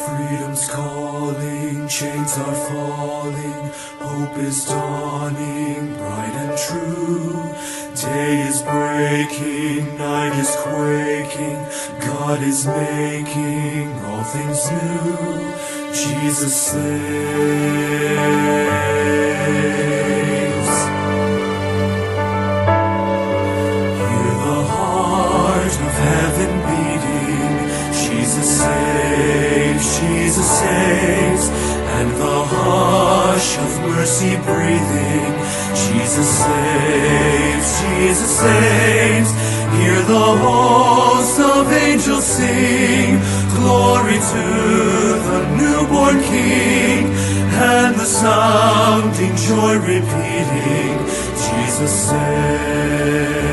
Freedom's calling, chains are falling, hope is dawning, bright and true. Day is breaking, night is quaking, God is making all things new. Jesus saves. Hear the heart of heaven beating. Jesus saves, Jesus saves, and the hush of mercy breathing. Jesus saves, Jesus saves. Hear the hosts of angels sing, glory to the newborn King, and the sounding joy repeating, Jesus saves.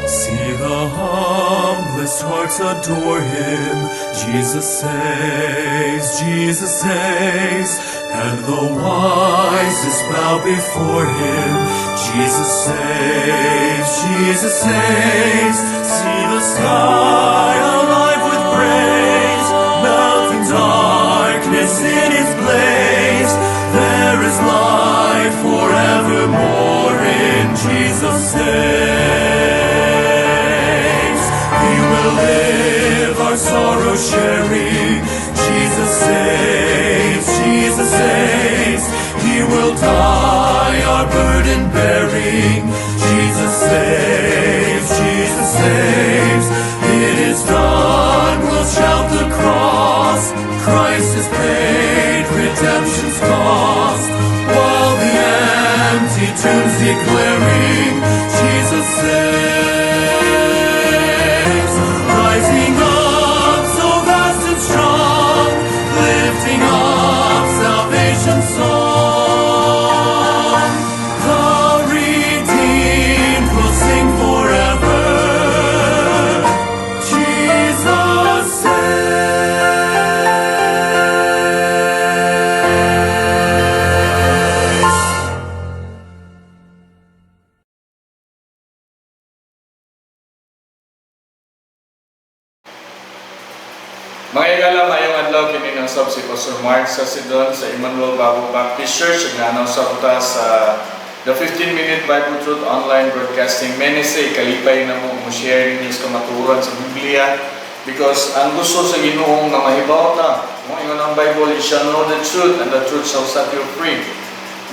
See the humblest hearts adore him. Jesus saves, Jesus saves, and the wisest bow before him. Jesus saves, Jesus saves. See the sky alive with praise, melting darkness in its blaze. There is light forevermore in Jesus saves. He will live our sorrow sharing. Jesus saves, Jesus saves. He will die our burden bearing. Jesus saves, Jesus saves. It is done, we'll shout the cross. Christ has paid redemption's cost. While the empty tomb's declaring, Jesus saves. Rising up so vast and strong, lifting up salvation's song. The redeemed will sing forever. Jesus saves. Mga higala, maayong adlaw. Kini nang sab si Pastor Mark sa Sidon sa Emmanuel Bible Baptist Church ug naa sab ta sa the 15-minute Bible Truth Online Broadcasting Ministry. Kalipay na mo mo share ninyo sa kamatuoran sa Biblia because ang gusto sa Ginoo nga mahibaw ta. Mo ingon ang Bible, "You shall know the truth and the truth shall set you free."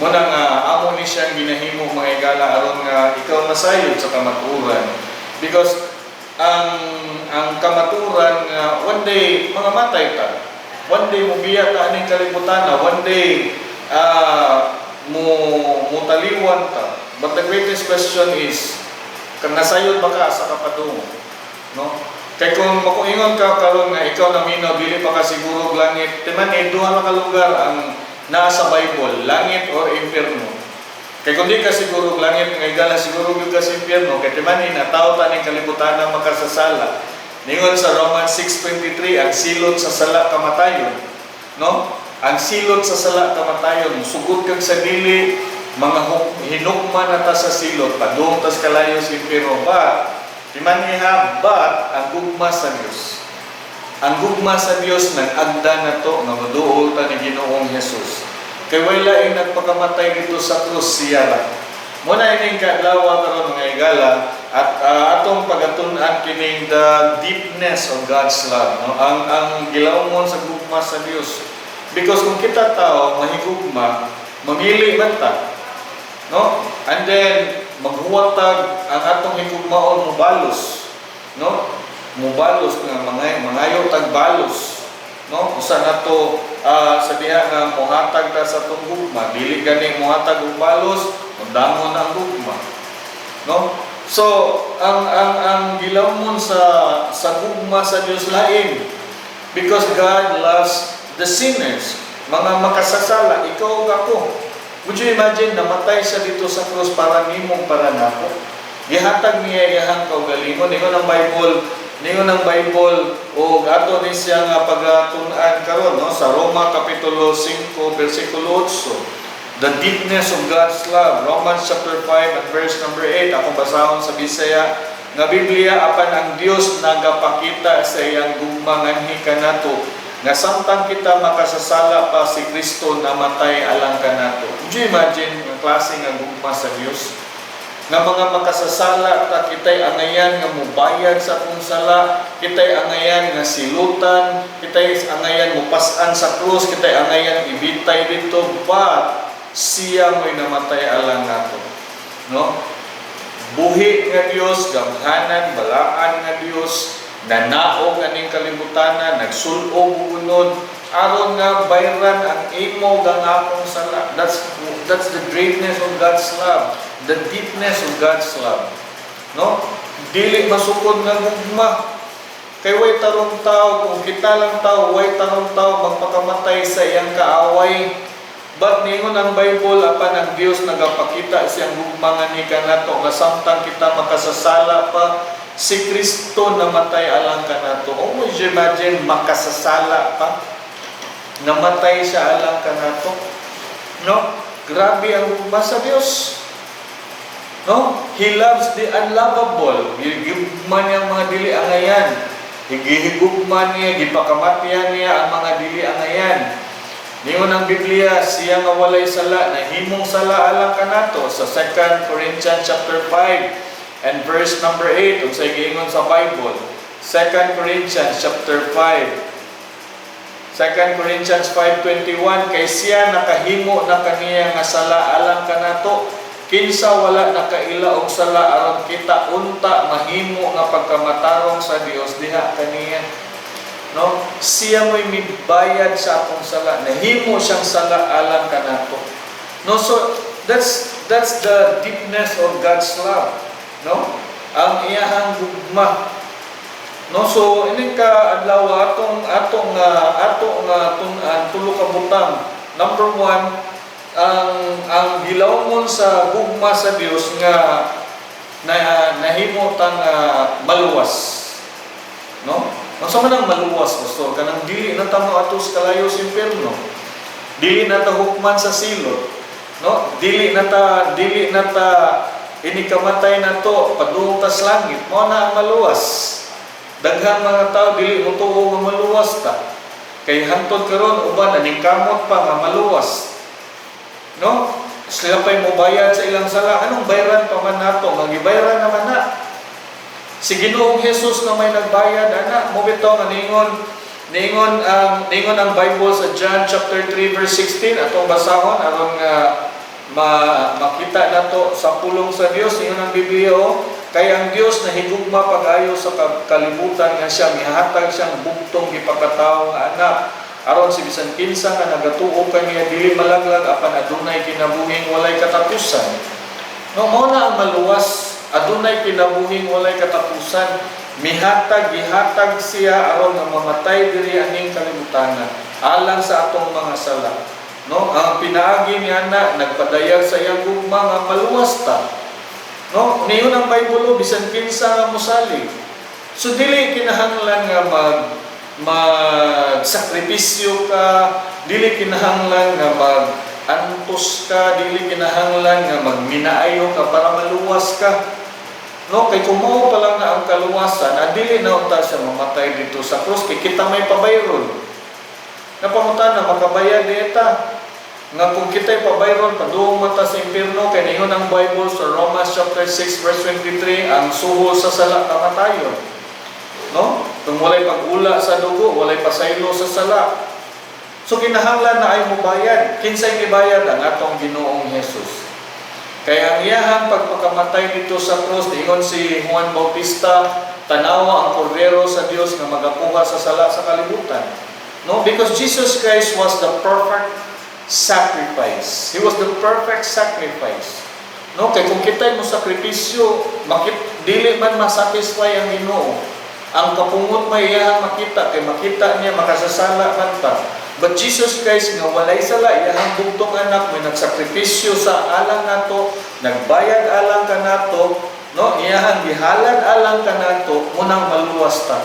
Muna nga amo ni siyang ginahimo, mga higala, aron nga ikaw masayod sa kamatuoran because ang kamaturan nga one day mga matay ta, one day mobiya ta aning kalibutan na, one day mo mutaliwan ta. But the greatest question is kung nasayod ba ka sa kapadung, no? Kay kung makuingon ka karon nga ikaw naminaw, dili pa ka siguro og langit. Timan eh, duha ra ka lugar ang naa sa Bible, langit or impyerno. Kay kung di ka siguro og langit, nga higala, siguro gyud ka sa impyerno kay timan na tao ta ning kalibutan na makasasala. Ningon sa Romans 6:23, ang silot sa sala kamatayon, no? Ang silot sa sala kamatayon. Sugod kag sa dili, mga hinukman na ta sa silot, padung tas kalayo sa impyerno. But timan-i ha, but ang gugma sa Dios, ang gugma sa Dios nag-agda na to nga moduol ta ni Ginoong Jesus. Kay way laing nagpakamatay dito sa krus, siya ra. Muna ining kaadlaw karon, mga higala, at atong pagatun-an kining the deepness of God's love, no? Ang gilawmon sa gugma sa Dios. Because kung kita tao mahigugma, mamili man ta, no? And then maghuwatag ang atong higugmaon, mubalos, no? Mubalos nga mga mangayo tag balos, no? Usa nato sa diha nga mohatag ta sa atong gugma, dili gani mohatag og balos, mudamon ang gugma, no? So ang gilawmon sa gugma sa Dios lain because God loves the sinners, mga makasasala, ikaw ug ako. Would you imagine, namatay siya dito sa krus para nimo, para nako? Gihatag niya iyang kaugalingon. Ningon ang Bible ug ato ni siya nga pagatun-an karon, no, sa Roma kapitulo 5 bersikulo 8. The deepness of God's love. Romans chapter 5 and verse number 8. Akong basahon sa Bisaya nga Biblia. "Apan ang Dios nagapakita sa iyang gugma nganhi kanato. Nga samtang kita makasasala pa, si Kristo namatay alang kanato. Could you imagine nga klase nga gugma sa Dios? Nga mga makasasala ta, kitay angayan nga mubayad sa atong sala, kitay angayan nga silutan, kitay angayan mupas-an sa krus, kitay angayan ibitay dito, but siya mo'y namatay alang nato. No? Buhi nga Dios, gamhanan, balaan nga Dios, nanaog aning kalibutanan, nagsul-ob og unod aron nga bayran ang imo ug ang akong sala. That's the greatness of God's love, the deepness of God's love. No? Dili masukod nga gugma. Kay way tarong tao, kung kita lang tao, way tarong tao magpakamatay sa iyang kaaway. But ningon ang Bible, apan ang Dios nagapakita siyang gugma nga ni kanato nga samtang kita makasasala pa, si Kristo namatay alang kanato. Oh, would you imagine, makasasala pa? Namatay siya alang kanato. No? Grabe ang gugma sa Dios. No? He loves the unlovable. Gigugma niya ang mga dili angayan. Gihigugma niya, gipakamatyan niya ang mga dili angayan. Ningon ang Biblia, siya nga walay sala, nahimong sala alang kanato sa 2 Corinthians chapter 5 and verse number 8, unsay giingon sa Bible? 2 Corinthians chapter 5, 2 Corinthians 5:21, "Kay siya nakahimo na kaniya nga sala alang kanato, kinsa wala nakaila og sala, aron kita unta mahimo nga pagkamatarong sa Dios diha kaniya." No? Siya mo'y mibayad sa atong sala. Nahimo siyang sala alang kanato. No, so that's the deepness of God's love, no? Ang iyahang gugma. No, so ini ka adlaw atong atong nga ato nga tun-an, tulo ka butang. Number one, ang gilawmon sa gugma sa Dios nga na nahimo tang maluwas. No? Unsa man ang maluwas, pastor? Kanang dili na ta moadto sa kalayo sa impierno. Dili na ta hukman sa silot. No? Dili na ta ini kamatay na to padung ta sa langit. Mao na ang maluwas. Daghang mga tao dili mo tuo nga maluwas ta. Kay hantod karon uban naningkamot pa nga maluwas. No? Sila pa'y mobayad sa ilang sala. Anong bayaran pa man nato? Nga gibayaran naman na. Si Ginoong Jesus na may nagbayad ana. Mao bitaw nga ningon ang Bible sa John chapter 3 verse 16, atong basahon aron nga makita nato sa pulong sa Dios. Ningon ang Biblia, oh, "Kay ang Dios nahigugma pag-ayo sa kalibutan nga siya mihatag siyang bugtong gipakatawo nga anak, aron si bisan kinsa nga nagatuo kaniya dili malaglag apan adunay kinabuhing walay katapusan." No, mao na ang maluwas, adunay kinabuhing walay katapusan. Mihatag, gihatag siya aron nga mamatay diri aning kalibutanan alang sa atong mga sala. No, ang pinaagi niya na nagpadayag sa iyang gugma nga maluwas ta. No, niyon ang Bible, oh, bisan kinsa nga mosalig. So dili kinahanglan nga magsakripisyo ka, dili kinahanglan nga mag antos ka, dili kinahanglan nga magminaayo ka para maluwas ka. No, kay kung mao pa lang na ang kaluwasan, dili na unta siya mamatay dito sa krus kay kita may pabayron. Napangutan na makabayad ta. Nga kung kita'y pabayron, padung man ta sa impierno, kay ningon ang Bible sa Romans chapter 6 verse 23, ang suhol sa sala kamatayon. No? Kung walay pag-ula sa dugo, walay pasaylo sa sala. So kinahanglan na ay mobayad. Kinsay mibayad? Ang atong Ginoong Jesus. Kaya ang iyahang pagpakamatay dito sa krus, ingon si Juan Bautista, "Tanawa ang kordero sa Dios nga magakuha sa sala sa kalibutan." No, because Jesus Christ was the perfect sacrifice. He was the perfect sacrifice. No, kay kung kita'y mo sakripisyo, makit dili man masatisfy ang Ginoo. Ang kapungot may iyahang makita kay makita niya makasasala man ta. But Jesus Christ nga walay sala, iyahang bugtong anak may nagsakripisyo sa alang nato, nagbayad alang kanato, no? Iyahang gihalad alang kanato, munang maluwas ta.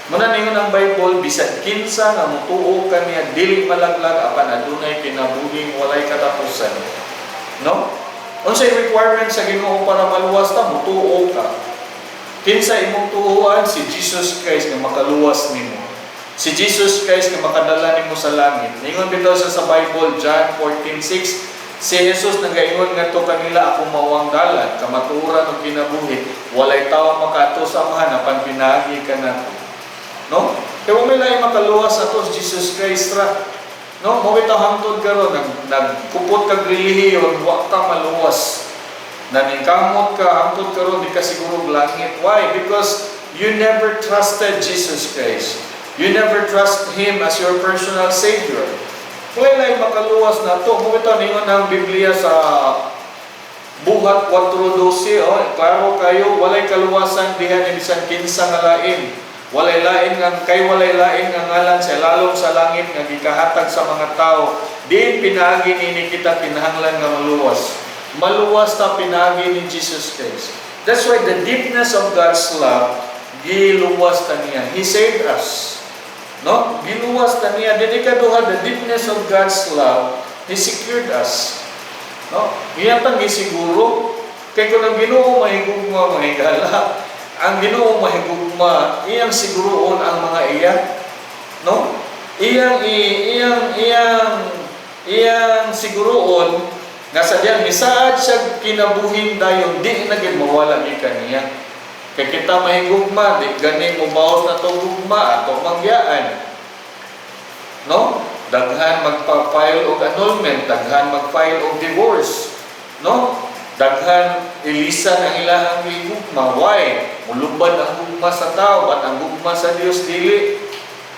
Muna ningon ang Bible, bisan kinsa nga mutuo kaniya dili malaglag apan adunay kinabuhing walay katapusan. No? Unsay requirement sa Ginoo para maluwas ta? Mutuo ka. Kinsa imong tuohan? Si Jesus Christ nga makaluwas nimo. Si Jesus Christ nga makadala nimo sa langit. Ningon bitaw siya sa Bible, John 14:6, si Jesus nagaingon ngadto kanila, "Ako mao ang dalan, kamatuoran ug kinabuhi. Walay tawo makaadto sa Amahan apan pinaagi kanato." No? Kay wa may laing makaluwas ato, si Jesus Christ ra. No? Mao bitaw hangtod karon nagkupot kag relihiyon, wa ka maluwas. Naningkamot ka hangtod karon, di ka siguro langit. Why? Because you never trusted Jesus Christ. You never trust Him as your personal Savior. Wala laing makaluwas nato. Mao bitaw ningon ang Biblia sa Buhat 4:12, oh, klaro kayo, walay kaluwasan diha ni bisan kinsa nga lain. Walay lain nga kay walay lain nga ngalan sa lalom sa langit nga gikahatag sa mga tao. Diin pinaagi nini kita kinahanglan nga maluwas. Maluwas ta pinaagi ni Jesus Christ. That's why the deepness of God's love, giluwas ta niya. He saved us. No? Giluwas ta niya. Then ikaduha, the deepness of God's love, He secured us. No? Iya tang gisiguro kay kung ang Ginoo mahigugma, mga higala, ang Ginoo mahigugma, iyang siguroon ang mga iya. No? Iyang i- iyang iyang iyang siguroon nga sa diyan misaad siya kinabuhing dayon, di na gid mawala gikan niya. Kay kita mahigugma, di gani mobaos na to gugma, ato mangyaan. No? Daghan magpa-file og annulment, daghan mag-file og divorce. No? Daghan ilisan ang ilahang gugma. Why? Mulubad ang gugma sa tao, but ang gugma sa Dios dili.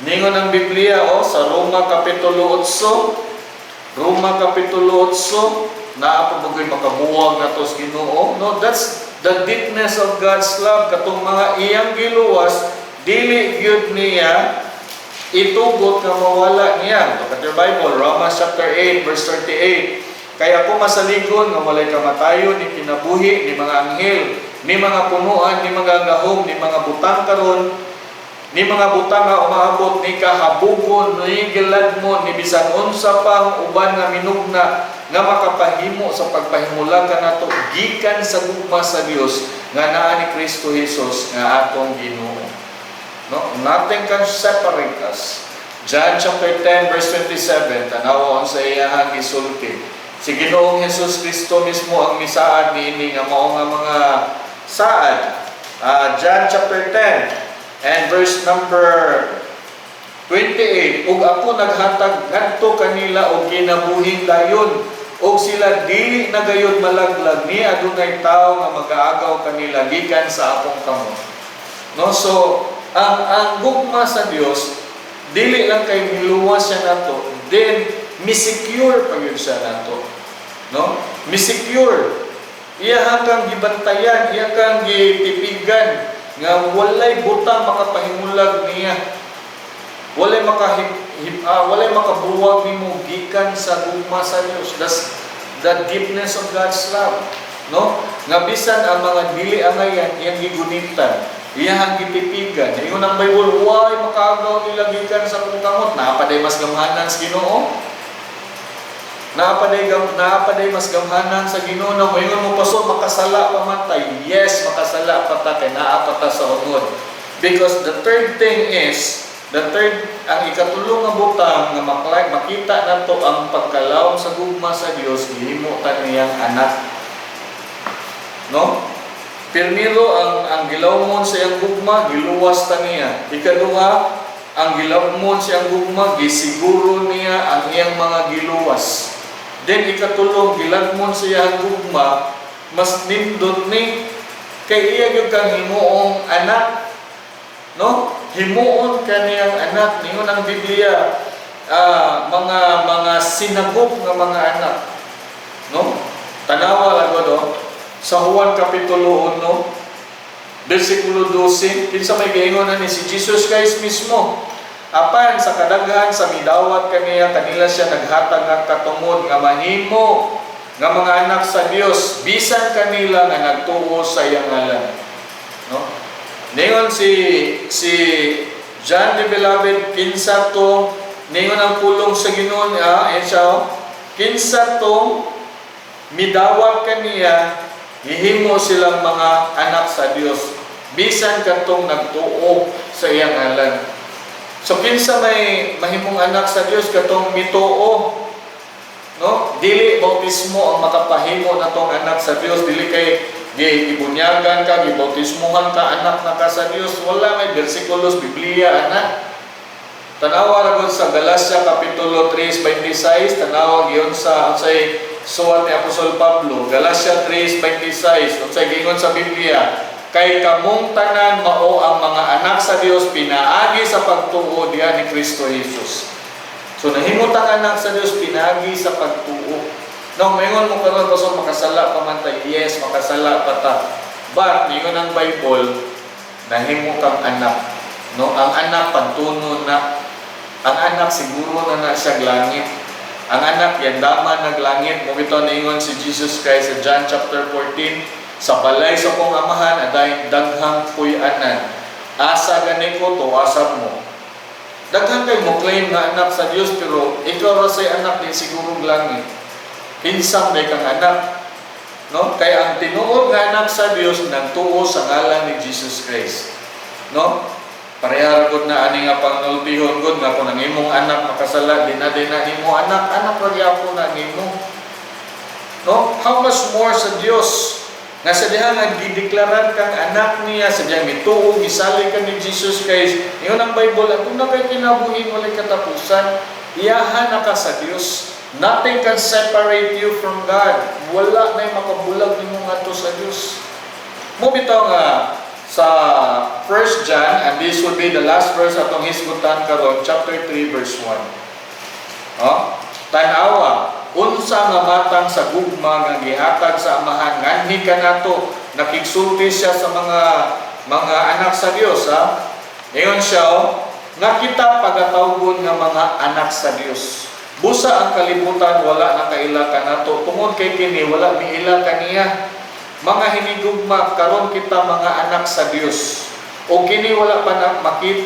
Ningon ang Biblia, oh, sa Roma kapitulo 8, Roma kapitulo 8, naa pa bagoy makabuwag nato sa Ginoo? No, that's the deepness of God's love. Katong mga iyang giluwas, dili gyud niya itugot nga mawala niya. Look at your Bible, Romans chapter 8, verse 38. "Kaya ako masaligon nga walay kamatayon, ni kinabuhi, ni mga anghel, ni mga punuan, ni mga gahom, ni mga butang karon, ni mga butang nga umaabot, ni kahabugon, ni giladmon, ni bisan unsa pang uban nga minugna nga makapahimo sa pagpahimulag kanato gikan sa gugma sa Dios nga naa ni Kristo Jesus nga atong Ginoo." No? Nothing can separate us. John chapter 10 verse 27, tanawa sa iyahang gisulti. Si Ginoong Jesus Kristo mismo ang misaad niini nga mao nga mga saad. John chapter 10 and verse number 28, "Ug ako naghatag ngadto kanila og kinabuhing dayon ug sila dili na gayud malaglag, ni adunay tawo nga magaagaw kanila gikan sa akong kamot." No, so ang gugma sa Dios dili lang kay miluwas siya nato, then mi-secure pa gyud siya nato. No? Mi-secure. Iya kang gibantayan, iya kang gitipigan nga walay butang makapahimulag niya. Walay makabuwag nimo gikan sa gugma sa Dios. That's the deepness of God's love. No? Nga bisan ang mga dili angayan, iyang gigunitan, iyang gitipigan. Ingon ang Bible, "Way makaagaw nila gikan sa akong kamot." Naa pa day mas gamhanan sa Ginoo? Naa pa day mas gamhanan sa Ginoo na moingon mo, "Pastor, makasala pa man ta"? Yes, makasala pa ta kay naa pa ta sa unod. Because the third thing is, the third, ang ikatulong nga butang nga makita nato ang pagkalawom sa gugma sa Dios, gihimo ta niyang anak. No? Primero, ang gilawmon sa iyang gugma, giluwas ta niya. Ikaduha, ang gilawmon sa iyang gugma, gisiguro niya ang iyang mga giluwas. Then ikatulong, gilagmon sa iyang gugma, mas nindot ni kay iya gyud kang himuong anak. No? Himuon ka niyang anak. Ningon ang Biblia, mga sinagop nga mga anak. No? Tanawa lang do sa Juan kapitulo 1 versikulo 12, kinsa may giingon ani? Si Jesus Christ mismo. "Apan sa kadaghan sa midawat kaniya, kanila siya naghatag nga katungod nga mahimo nga mga anak sa Dios, bisan kanila nga nagtuo sa iyang ngalan." No? Ningon si John the Beloved, kinsa to, ningon ang pulong sa Ginoo, ayan siya, oh, kinsa to midawat kaniya, gihimo silang mga anak sa Dios bisan katong nagtuo sa iyang ngalan. So kinsa may mahimong anak sa Dios? Katong mituo. No? Dili bautismo ang makapahimo natong anak sa Dios, dili kay gibunyagan ka, gibautismuhan ka, anak na ka sa Dios. Wala may bersikulos Biblia ana. Tanawa ra gud sa Galacia kapitulo 3:26, tanawa giyon sa unsay suwat ni Apostol Pablo, Galacia 3:26, unsay giingon sa Biblia? Kay kamong tanan mao ang mga anak sa Dios pinaagi sa pagtuo diha ni Kristo Jesus. So nahimo tang anak sa Dios pinaagi sa pagtuo. No, maingon mo karon, "Pastor, makasala pa man ta." Yes, makasala pa ta. But ingon ang Bible, nahimo kang anak. No, ang anak pantunon na. Ang anak siguro na na siya langit. Ang anak yandaman nag langit. Mao bitaw niingon si Jesus Christ sa John chapter 14, "Sa balay sa akong Amahan aday daghang puy-anan. Asa gani ko, tuasa sab mo." Daghan kay mo claim nga anak sa Dios, pero ikaw ra say anak di siguro langit. Kinsa may kang anak? No? Kay ang tinuod nga anak sa Dios nagtuo sa ngalan ni Jesus Christ. No? Pareha ra gud na ani nga pangnultihon gud nga kung ang imong anak makasala, di na di na nimo anak, anak ra gyapon na nimo. No? How much more sa Dios? Nga sa diha nga gideklarar kang anak niya, sa diha mituo, misalig ka ni Jesus Christ. Ingon ang Bible, ang na kay kinabuhi walay katapusan, iyahan na ka sa Dios. Nothing can separate you from God. Wala na makabulag nimo ngadto sa Dios. Mao bitaw nga sa 1 John, and this would be the last verse atong hisgutan karon, chapter 3 verse 1. Oh, tanawa, unsa nga matang sa gugma nga gihatag sa Amahan nganhi kanato. Nakigsulti siya sa mga anak sa Dios, ha. Ingon siya, oh, nga kita pagatawgon nga mga anak sa Dios. Busa ang kalibutan wala nakaila kanato tungod kay kini wala miila kaniya. Mga hinigugma, karon kita mga anak sa Dios. O kini wala pa na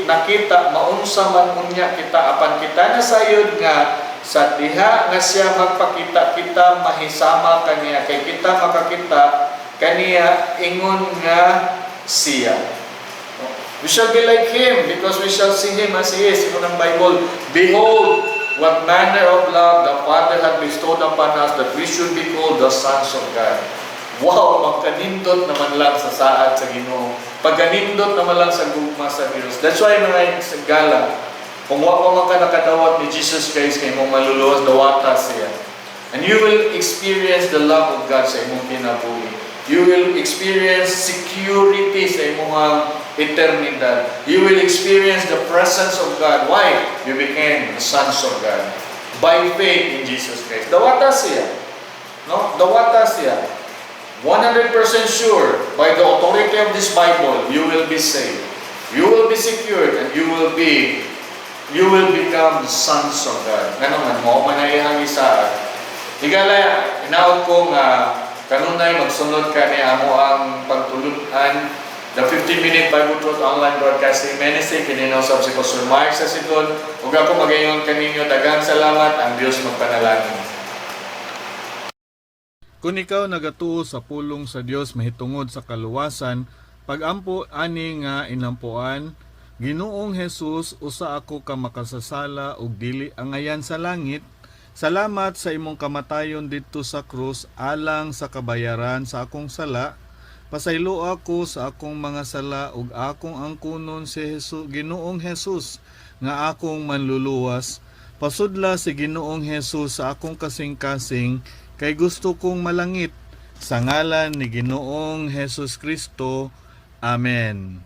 nakita maunsa man unya kita, apan kita nasayod nga sa diha nga siya magpakita, kita mahisama kaniya kay kita makakita kaniya ingon nga siya. We shall be like Him because we shall see Him as He is. Ingon ang Bible, "Behold, what manner of love the Father had bestowed upon us that we should be called the sons of God." Wow, magkanindot naman lang sa saad sa Ginoo. Pagkanindot naman lang sa gugma sa Dios. That's why, mga gala, kung wa pa man ka nakadawat ni Jesus Christ kay imong maluluwas, dawata siya. And you will experience the love of God sa imong kinabuhi. You will experience security sa imong eternidad. You will experience the presence of God. Why? You became the sons of God by faith in Jesus Christ. Dawata siya. No? Dawata siya. 100% sure, by the authority of this Bible, you will be saved. You will be secured and you will become sons of God. Ngano man mao man ay iyang isaad. Higala, inaot ko nga kanunay magsunod ka ni amo ang pagtulunan, the 15-minute Bible Truth Online Broadcasting Ministry. Kini na usab si Pastor Mark sa Sidon. Ug ako magayon kaninyo, daghang salamat, ang Dios magpanalangin. Kung ikaw nagatuo sa pulong sa Dios mahitungod sa kaluwasan, pagampo ani nga inampuan: "Ginoong Jesus, usa ako ka makasasala ug dili angayan sa langit. Salamat sa imong kamatayon didto sa krus alang sa kabayaran sa akong sala. Pasaylo ako sa akong mga sala ug akong angkunon si Jesus, Ginoong Jesus, nga akong manluluwas. Pasudla si Ginoong Jesus sa akong kasing-kasing kay gusto kong malangit. Sa ngalan ni Ginoong Jesus Kristo. Amen."